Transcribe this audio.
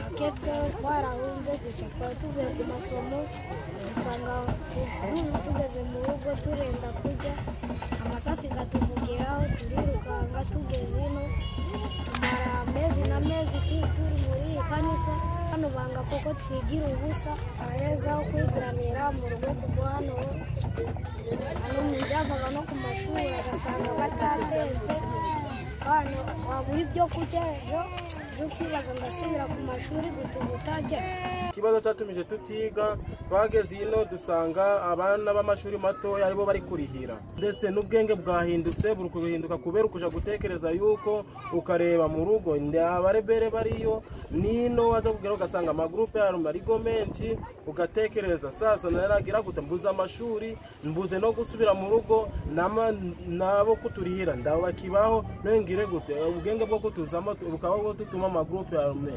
Ake twewe twarahunze guca, twari tuvuye ku masomo, usanga tugeze mu rugo turenda kurya, amasasi gatuvugiraho, turirukanga tugeze ino, tumara amezi n'amezi turi muri iyi kanisa. Hano banga kuko twigira ubusa, aheza ho kwigiranira mu rugo, kuko hano byavaga no ku mashuri agasanga batatetse, hano wabura ibyo kurya ejo ukibaza ndasubira ku mashuri gutuma utajya. Ikibazo cyatumije tutiga, twageze ino dusanga abana b'amashuri matoya aribo bari kurihira, ndetse n'ubwenge bwahindutse buri kubihinduka kubera ukuja gutekereza yuko ukareba mu rugo abarebere bariyo nino waza kugera ugasanga amagrupe arigo menshi, ugatekereza sasa naragira gute, mbuze amashuri, mbuze no gusubira mu rugo, nabo kuturihira ndabakibaho, nongire gute, ubwenge bwo kutuzamo bukaba bwo tutuma amagrupe arume.